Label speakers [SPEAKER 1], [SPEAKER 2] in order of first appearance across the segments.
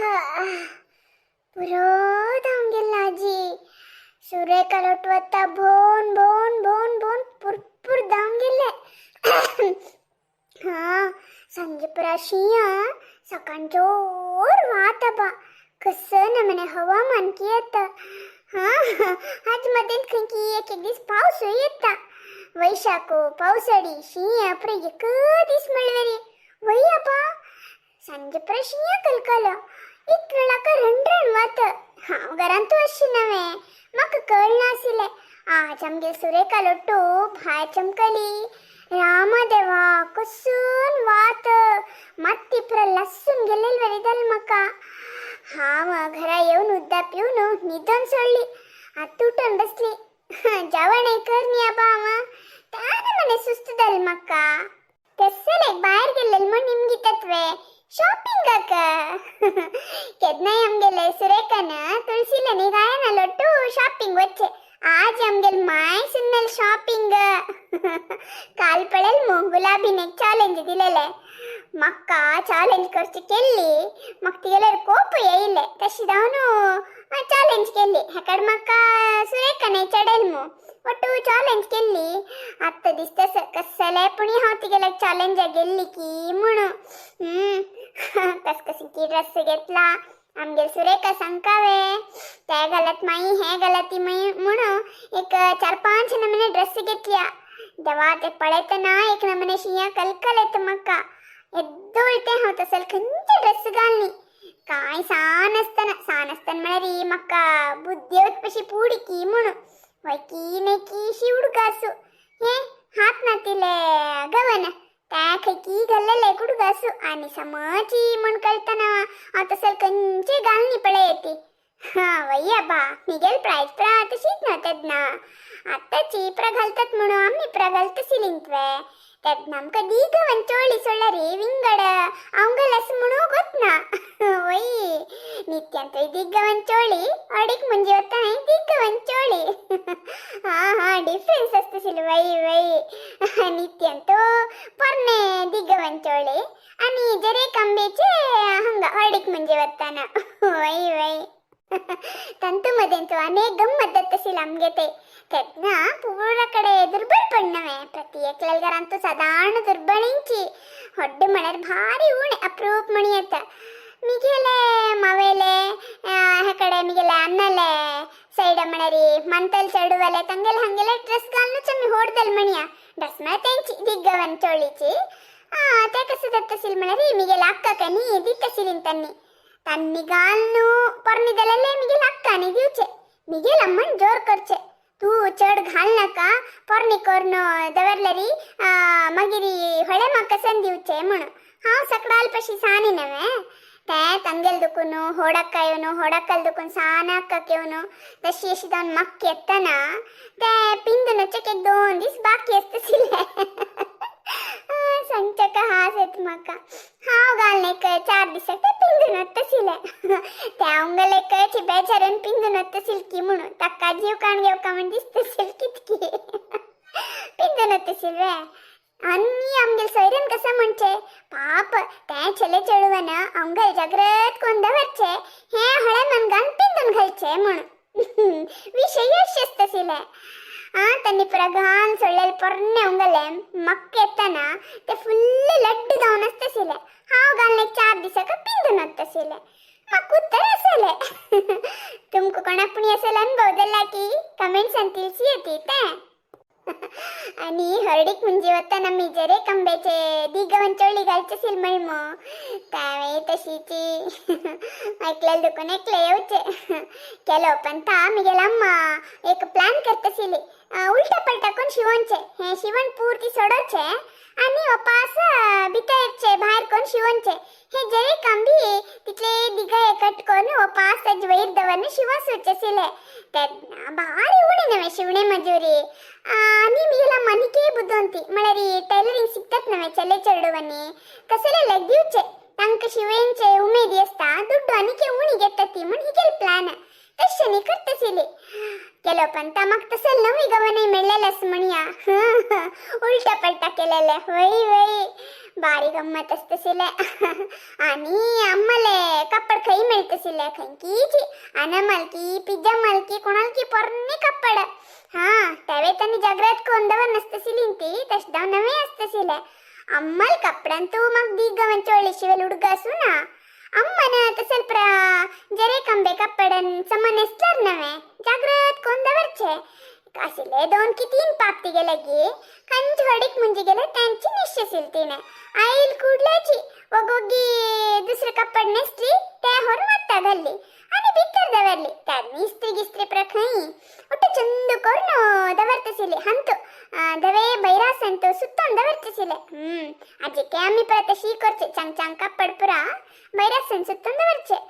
[SPEAKER 1] पुरो जावन गेल्लो आजी. सुरेखा लोट वता भोवन भोवन भोवन भोवन पुरपूर जावन गेले. हा, सांजेपरा शिंया, सकाळ जोर वात आबा. कसं नमने हवामान की येता. हा, आज मदेन खंय की एक एक दीस पावसूय येता. वैशाखो पावसाळी शिंया पुरो एक दीस म्हणल्यार वय आबा, सांजेपरा शिंया कलकल एक वेळाक रणरण वात. हांव घरांतू अशी नव्हे, म्हाका कळनाशिल्लें. आज आमगे सुरेखा लोट्टू भायर चमकली. रामा देवा, कसून वात, मात्ती पुरा लसून गेल्लेली वरी जालें म्हाका. हांव घरा येवन उद्दा पिवन न्हिदोन सोडली. आतां उठून बसली. जेवण कर न्ही आबा. हांव ताणें मने सुस्त जालें म्हाका. तेसलेक भायर गेल्लेल म्हण निमगितत्वे शापिंगाक. केन्नाय आमगेले सुरेखान तुळशीले गायना लोट्टू शापिंग वच्चे. आज आमगेल माय सुन्नेल शापिंग. काल पळेल मु गुलाबीन एक ಚಾಲೆಂಜ್ दिलेले. मक्का ಚಾಲೆಂಜ್ करची केल्ली, म्हाका तिगेल्यार कोप येयले. तशी जावन ಚಾಲೆಂಜ್ केल्ली. हेकड म्हाका सुरेखाने चडेल मु ಒಟ್ಟು ಚಾಲೆಂಜ್ केल्ली. आत्त दिसता कसले पुणी हांव तिगेल्याक ಚಾಲೆಂज गेल्ली की म्हणू. कस कशी की ड्रेस घेतला आमगेल सुरेखा सांगकावे, ते घालत माई, हे घालत ती माई म्हणू एक चार पांच नमूने ड्रेस घेतल्या. देवा, ते पळयतना एक नमूने शिंया कलकल येता म्हाका. एद्दोळटे हांव तसल खंयचे ड्रेस घालनी. काय सान आसतना, सान आसतना म्हळ्यार म्हाका बुद्धी वचपाशी पुडी म्हणू वय की नाही की शिवडगासू हे हात नातिले गवन त्या खंय घाल्लेले कुडगासू आणि समची म्हण कळतना हांव तसल खंयचे घालनी पळय येती. हा वय बा, मिगेल प्रायज प्रा तशीच ना. तेन्ना आतांची प्रा घालतात म्हणून आमी प्रा घालता सिलिंतवे. तेन्ना आमकां दीगवन चोळी सोडल्यार विंगड अवंगल म्हणू गोतना. वय, नित्यांत दिग्गवन चोळी, अडीक म्हणजे वता दिग्गवन चोळी. हा हा, डिफरन्स आसता. वय वय, नित्यांत पोरणे दिग्गवन चोळी आणि जरे कंबेचे हंगा अडीक म्हणजे वताना. वय वय, ತಂತು ಮದೆಂತು ಅನೇಕ ಗಮ್ಮತ್ तशील आमगे ते. तेन्ना पूरा कಡೆ दुर्बळ पडनवे. प्रತಿ एकल्यालगारांतू सादारण दुर्बळींची ಹೊಡ್ಡೆ म्हळ्यार भारी उणे, अप्रूप म्हणी येता. मिगेले मावेले हे कಡೆ मिगेले अन्नले सैड म्हळ्यार मंतल चेडुवले ತಂಗೆಲ್ಲ ಹಂಗೆಲ್ಲ ಡ್ರೆಸ್ घालूनच आमी होडदल म्हणया. ड्रेस म्हळ्यार तेंची दिग्गवन चोळीची. ते कसं दत्तशील म्हळ्यार मिगेले अक्का कनी दित्तशील. तन्नी तन्नी घालनु पोरणीदलेले मिगेले अक्कानी दिवचे. मिगेल अम्मन जोर करचे, तू चड घाल नाका, पोरणी करून दवरलेरी मागीर होळे म्हाका सन दिवचे म्हणून. हांव सकडाल पशी सानी नव्हे ते ತಂಗೆಲ್ ದುಕುನು होडक्क येवन होडक्कल दुकून सान अक्काक येवन तशी अशी जावन मक्क येतना ते पिंदून एक दोन दीस बाकी आसता. सांगचें हास येता म्हाका. हांव घालून एक चार दिसाक ते पिंदून वतशिले. ते हांव एक बेजारून पिंदून वतशील की म्हणून ताका जीव काण घेवका म्हण दिसतशील कितकी पिंदून वतशील वे. आनी आमगेल सोयऱ्यान कसं म्हणचे, पाप ते चेले चेडवान अंगल जाग्रत कोण दवरचे, हे हळे मनगान पिंदून घालचे म्हणून. विषय आसतशिले. ಆ ತನ್ನಿ ಪುರ ಗಾನ್ ಸೊಳ್ಳೆಲ್ ಪೊರ್ನೆ ಉಂಗಲೆ ಮಕ್ಕ ಎತ್ತನ ते फुल्ल लड्डू जावन आसतशिले. हांव घालून एक चार दिसाक पिंदून वतशिले. म्हाका उत्तर आसले. तुमकां कोणाक पुणी असेल अनुभव जाल्ला की कमेंट्सान तिळसी येती ते. आणि हळदीक म्हणजे वताना मी जरे कंब्याचे दिगवन चोळी घालचे असेल मळमो त्यावेळी तशीची ऐकलेलं दुकान एकले येवचे केलो. पण ता मिगेल अम्मा एक प्लॅन करतशिली, उलटा पलटा कोण शिवणचे, हे शिवण पूर्ती सोडोचे आणि वापास भितरचे भायर कोण शिवणचे. हे जरे कंबी तितले दिगा एकट कोण वापास ताजे वयर दवरन शिवण सोचेसिले. तेन्ना भारी उणे नव्हे शिवणे मजुरी. आणि मिगेला मनिके बुद्ध म्हळ्यार टैलरिंग शिकतात नव्हे चले चेडवांनी, कसले दिवचे, तांकां शिवेंचे उमेदी आसता, दुड्डू आनीक उणी घेतात ती म्हण हिगेल प्लॅन. तशें न्ही करतशिल्ली. केलो पण म्हाका तसं नवी गव नाही मेळलेलेस म्हणया. उलटा पलटा केलेले. वय वय, भारी गम्मत असतशिले. आणि आम्हाला कपड खंय मेळतशिले, खंयकीची अनमलकी पिज्जा मलकी कोणालकी पोरणी कपड. हा, तेवे तांणी जाग्रत करून दवर नसतशिली ती तशें नवे असतशिले. ಅಮ್ಮಲ್ ಕಪ್ಪಡಂತೂ ಮಗ್ ದೀಗವನ್ ಚೋಳಿ ಶಿವಲ್ ಹುಡುಗ ಸುನ ಅಮ್ಮನ ತಸಲ್ಪ ಜರೆ ಕಂಬೆ ಕಪ್ಪಡನ್ ಸಮ ನೆಸ್ಲರ್ ನವೆ ಜಾಗ್ರತ್ ಕೊಂದವರ್ಚೆ ಕಾಸಿಲೆ दोन की तीन पापती गेले की ಕಂಚ್ ಹೊಡಿಕ್ ಮುಂಜಿ गेले त्यांची निश्चय आईल कुडल्याची ಒಗೊಗ್ಗಿ दुसरे कपड नेसली, ते होर मत्ता घाल्ली आणि भितर दवरली. त्यात इस्त्री गिस्त्री प्र खंय ಒಟ್ಟು ಚಂದ ಕೊರ್ನು ದವರ್ತಸಿಲೆ. ಹಂತು ದವೆ ಬೈರಾಸಂತು ಸುತ್ತೊಂದು ದವರ್ತಸಿಲೆ. ಅಜ್ಜಿಕೆ ಅಮ್ಮಿ ಪರತ ಶೀ ಕೊರ್ಚೆ ಚಂಗ್ ಚಂಗ್ ಕಪ್ಪಡ್ ಪುರ ಬೈರಾಸನ್ ಸುತ್ತೊಂದು ದವರ್ಚೆ.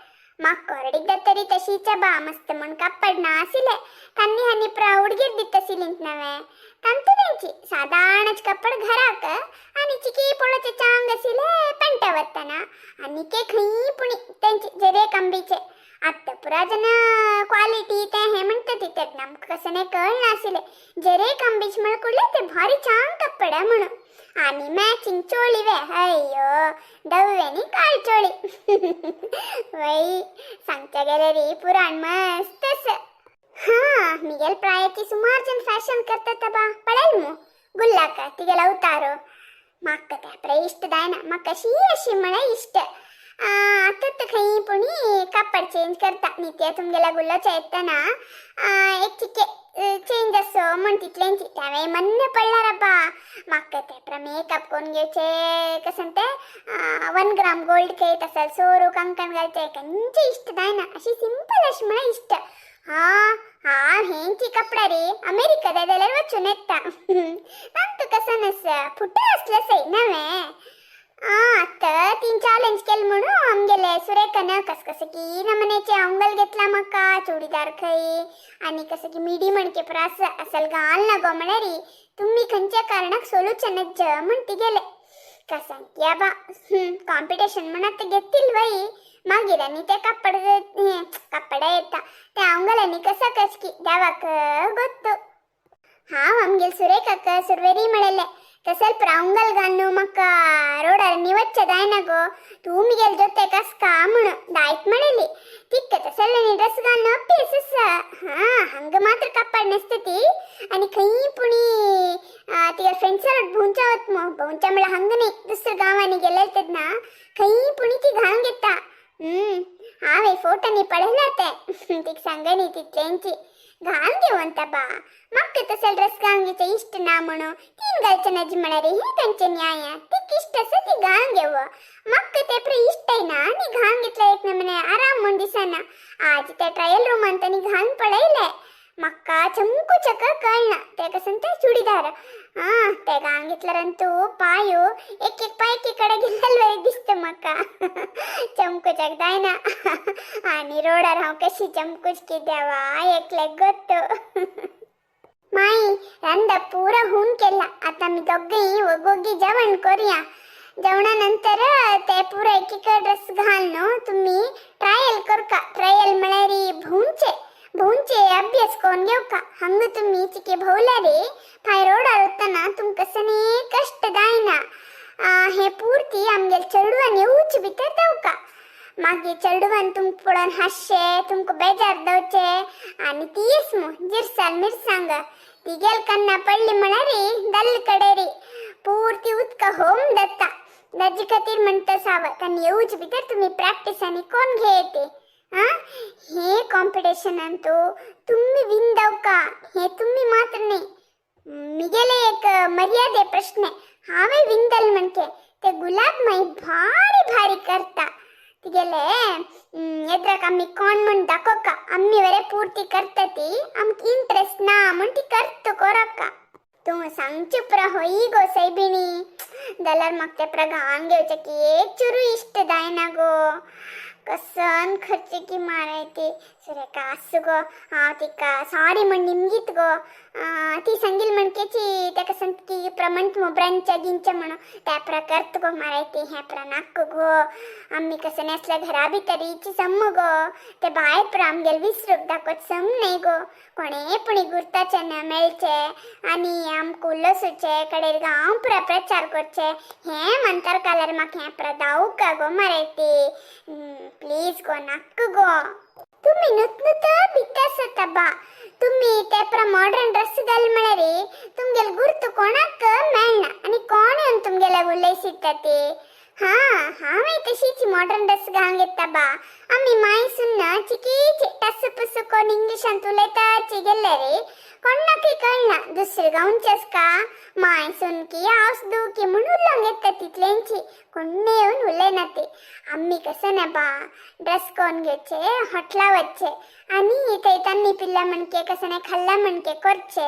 [SPEAKER 1] ಮಕ್ಕ ಹೊರಡಿದ್ದ ತರಿ ತಶೀಚ ಬಾ ಮಸ್ತ್ म्हण ಕಪ್ಪಡ್ ನಾಸಿಲೆ. ತನ್ನಿ ಹನ್ನಿ ಪ್ರ ಹುಡುಗಿರ್ ದಿತ್ತ ಸಿಲಿಂತ್ नवे ತಂತುलेंची साधारणच कपड घराक आणि चिकी पोळोचे चांग आशिल्ले पेंटा वतना आनी के खंय पुणी तेंचे जेरे कंबीचे. आत्ता पुरा जन क्वालिटी ते हे म्हणटा ती तेन्ना आमकां कसं नाही कळनाशिल्लें. जेरे कंबीच म्हण कुडले ते भारी चांग कपडे म्हणून. आणि मॅचिंग चोळी वे, अय्यो, दव्वे नी काळ चोळी. वय, सांगच्या गेल्यारी पुराण मस्तच. हा, मिगेल प्रायाची सुमार जण फॅशन करतात बा, पळेल मू गुल्लाक तिगेला उतारो. म्हाका त्या इश्ट जायना, म्हाका अशी अशी म्हळ्यार इश्ट. आतां खंय पुणी कापड चेंज करता न्ही ते तुमगेल्या गुल्लाच्या येतना एक चिके चेंज असो म्हण तितलेंची त्यावेळी मन्न पडला बा. म्हाका ते मेकअप करून घेवचे, कसं ते 1 ग्राम गोल्ड खेत असेल, सोरू कंकण घालचे, खंयचे इश्ट जायना. अशी सिंपल अशी म्हळ्यार इश्ट. हा हा, हेंची कपडा रे अमेरिका जाल्यार वचून येता. तांकां कसं नस फुटे असले सय नवे. आतां तीन चॅलेंज केलं म्हणून आमगेले सुरेखान कस कसं की नमनेचे अंगल घेतला म्हाका चुडीदार खंय आणि कसं की मिडी म्हणके प्रास असल घाल ना गो म्हळ्यार तुम्ही खंयच्या कारणाक सोल्युशनच म्हण गेले. कसं की बा कॉम्पिटिशन म्हणत घेतील वय. मागीर आनी ते कपड हे कपडे येता ते अंगलांनी कसं कसकी देवाक ಗೊತ್ತು. हांव आमगेल सुरेखाक सुरवेरी म्हणलें, तसಲ್ अंगल घालून म्हाका रोडार निवच्चे जायना गो, तूं मिगेल जोते कसका म्हणून. दायत म्हणली तिक्क तसले ड्रेस घालून अभ्यास आसा. हा, हंग मात्र कपड नेसता ती. आणि खंय पुणी तिगे फ्रेंड्सा भोंवच्या वत मग, भोंवच्या म्हळ्यार हंग न्ही, दुसऱ्या गांवांनी गेले तेन्ना खंय पुणी ती घालून घेता. हांवें फोटोनी पळयला ते. तिका सांगनी तितल्यांची घालून घेवंता बा. म्हाका तसले ड्रेस घालून घेवचे इश्ट ना म्हणून तीन घालचे नज म्हळ्यार हे खंयचे न्याय? तिका इश्ट आसा ती घालून घेव. म्हाका ते प्र इश्टय ना आनी घालून घेतल्यार एक नमने आराम म्हूण दिसना. आज त्या ट्रायल रुमान तांणी घालून पळयलें, म्हाका चमकूचक कळना ते कसं ते चुडीदार. हा, ते घालून घेतल्यार पायो एक एक पाय एकीकडे गेलेले दिसता म्हाका. चमकूचक जायना आणि रोडार हांव कशी चमकूच की देवा एकल्याक गोत्तो. माई रांदा पुरा होऊन केला. आता मी दोघेही वगोगी जेवण करूया. जेवणानंतर ते पुरा एक ड्रेस घाल तुम्ही ट्रायल करका. ट्रायल म्हळ्यार भोवचे भोवचे अभ्यास करून घेवका. हंग तुम्ही चिके भोवल्यारे फाय रोडार वतना तुमकां सने कष्ट जायना. हे पुर्ती आमगेल चेडवान येवचे भितर देवका. मागीर चेडवान तुमकां पळोवन हांसचे, तुमकां बेजार दवचे आनी तीच मू जिरसाल मिरसांग तिगेल कन्ना पडली म्हळ्यार दल्ल कडेरी पूर्ती उदका होम दत्ता. ताजे खातीर म्हणटा सावत आनी येवचे भितर तुम्ही प्रॅक्टीस आनी कोण घेयते. हा, हे कॉम्पिटिशनांतू तुम्ही विन जावका हे तुम्ही मात्र न्ही, मिगेले एक मर्यादे प्रश्न. हांवें विंदल म्हणके ते गुलाब माई भारी भारी करता. तिगेले एद्राक आमी कोण म्हण दाखोवका आमी वरे पूर्ती करता ती. आमकां इंट्रस्ट ना म्हण ती करत कोरका. तूं सांगचे पुरा होई गो सैबिणी, जाल्यार म्हाका ते प्रा घालून घेवचें की एक चुरू इश्ट जायना गो. कसन खर्च की मारायती सुरेखा आसूं गो. हांव तिका सॉरी म्हण निमगीत गो. ती सांगील म्हणकेची तेका संत की प्रमंत मोब्रांच्या गिंच्या म्हणून त्या प्रकारत गो मारायती. हें प्रा नाक्क गो. आमी कसं नेसल्या घरा भितरीची सम्म गो, ते भायर प्रा आमगेल 20 रुप दाखोवच सम न्हय गो. कोणे पुणी गुर्ताचे न मेळचे आनी आमकां उलोवचे कडेर गांव पुरा प्रचार करचे. हें मंतर कालर म्हाका हें प्रा दावूक गो मारायती. प्लीज गो, नाक्क गो. तुम्ही नुत भितर आसता बा. तुम्ही ते प्रा मॉडर्न ड्रेस घाल म्हळ्यार तुमगेल गुर्त कोणाक मेळना आनी कोण येवन तुमगेल्या उलयसिता ते. हा, हांवें तशीच मॉडर्न ड्रेस घालून घेता बा. आमी माय सुन्न चिकीची टस पुस कोण इंग्लिशांत उलयताची गेले रे कोणाकय कळना. दुसरे गांवचेच का माय सुन की हांव दू की म्हूण उलोवंक येता तितलेंची. कोण्णे येवन उलयना ते. आमी कसं ना बा, ड्रेस कोण घेवचे, हॉटला वच्चे आनी थंय तन्नी पिल्ला म्हणके कसं नाही खाल्ला म्हणके करचे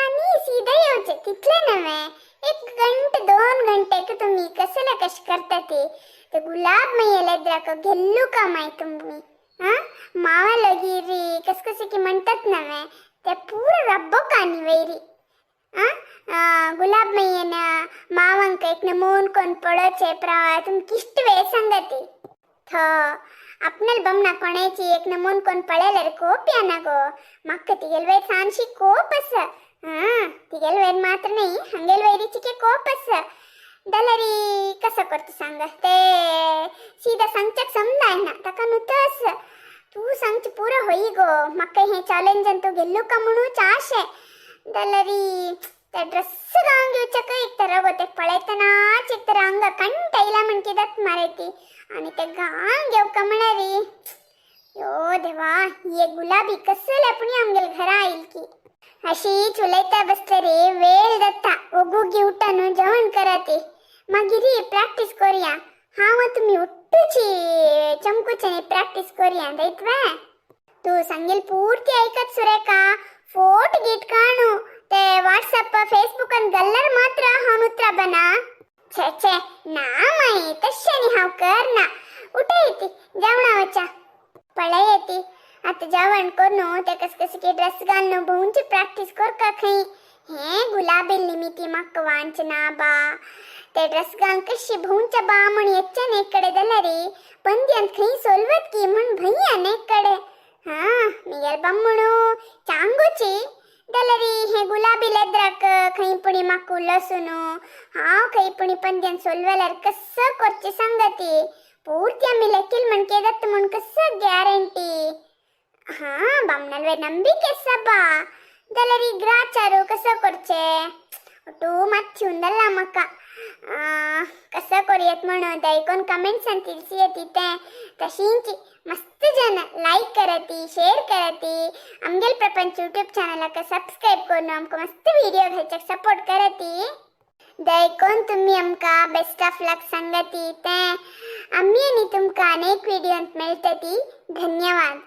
[SPEAKER 1] आनी सीधा येवचे. तितले नव्हे, एक घंटे 2 घंटे तुम्ही कसले कश करता ते. ते गुलाब मयेलेद्राक गेल्लू का माय तुम्ही. हा, मावा लगिरी कस कसे की म्हणतात नव्हे, ते पूरा रब्बो कानी वैरी. आ गुलाब मय्यन मावंक एक नमून कोण पळोवचे प्रा तुमकी इष्ट वेळ सांगती. थ आपणाल बमणा कोणाची एक नमून कोण पळयल्यार कोप याना गो. म्हाका तिगेल वयर सानशी कोप आसा. हा, तिगेल वयर मात्र नाही, हंगेल वैरीची कोप आसा. जाल्यार कसं करता सांग. ते सीधा सांगच्याक समजायना ताका नुतस. तूं सांगचे पुरो होई गो. म्हाका हें चॅलेंजान तूं गेल्लू का म्हणूच आशें. जाल्यार ते ड्रेस घालून घेवच्याक एक तर गो ते पळयतनाच एक तर अंगा कंट येयला म्हणकी जात मारायती आनी ते घालून घेवका म्हळ्यार यो देवा, ही एक गुलाबी कसले पुणी आमगेल घरा आईल की. अशीच उलयता बसले रे वेळ जाता. ओगुगी उठान जेवण कराते, मागीर प्रॅक्टीस करूया. हांव तुमी उठ्ठूची चमकुचे प्रॅक्टीस करूया जायतवे. तू सांगेल पूर्ती ऐकत सुरेखा. फोटो गीट काणू ते व्हॉट्सअप फेसबुक गल्लर मात्र हांव उतरा बना. छे छे, ना माई, तशें हांव करना. उठयती जेवणा वचा पळय येती. आता जेवण करून ते कस कस की ड्रेस घालून भोवची प्रॅक्टीस करका खंय. हे गुलाबी निमिती म्हाका वांचना बा. ते ड्रेस घालून कशी भोवच्या बा म्हण येच्चेन एक कडे, जाल्यार पंद्यांत खंय सोलवत की म्हण भंयान एक कडे. हा, मिगेल बामणू चांगूची. जाल्यार हे गुलाबी लेद्राक खंय पुणी म्हाका उलोसून हांव खंय पुणी पंद्यान सोलवल्यार कसं करचें सांगती. पूर्ती आमी लेकील म्हणके जाता म्हण कसं गॅरंटी? हा, बामणालवेर ನಂಬಿಕೆ आसा बा. जाल्यार ही ग्राचारू कसं करचे तूं मातशी उंदल्ला म्हाका. कसं करूयात म्हणून दयकोन कमेंट्सान तिलसी येती. तें तशींच मस्त जन लाईक करती, शेअर करती, आमगेल प्रपंच यूट्यूब चॅनलाक सबस्क्राईब करून आमकां मस्त व्हिडिओ घालच्याक सपोर्ट करती. दयकोन तुम्ही आमकां बेस्ट ऑफ लक सांगती. तें आमी आनी तुमकां अनेक व्हिडियोंत मेळटती. धन्यवाद.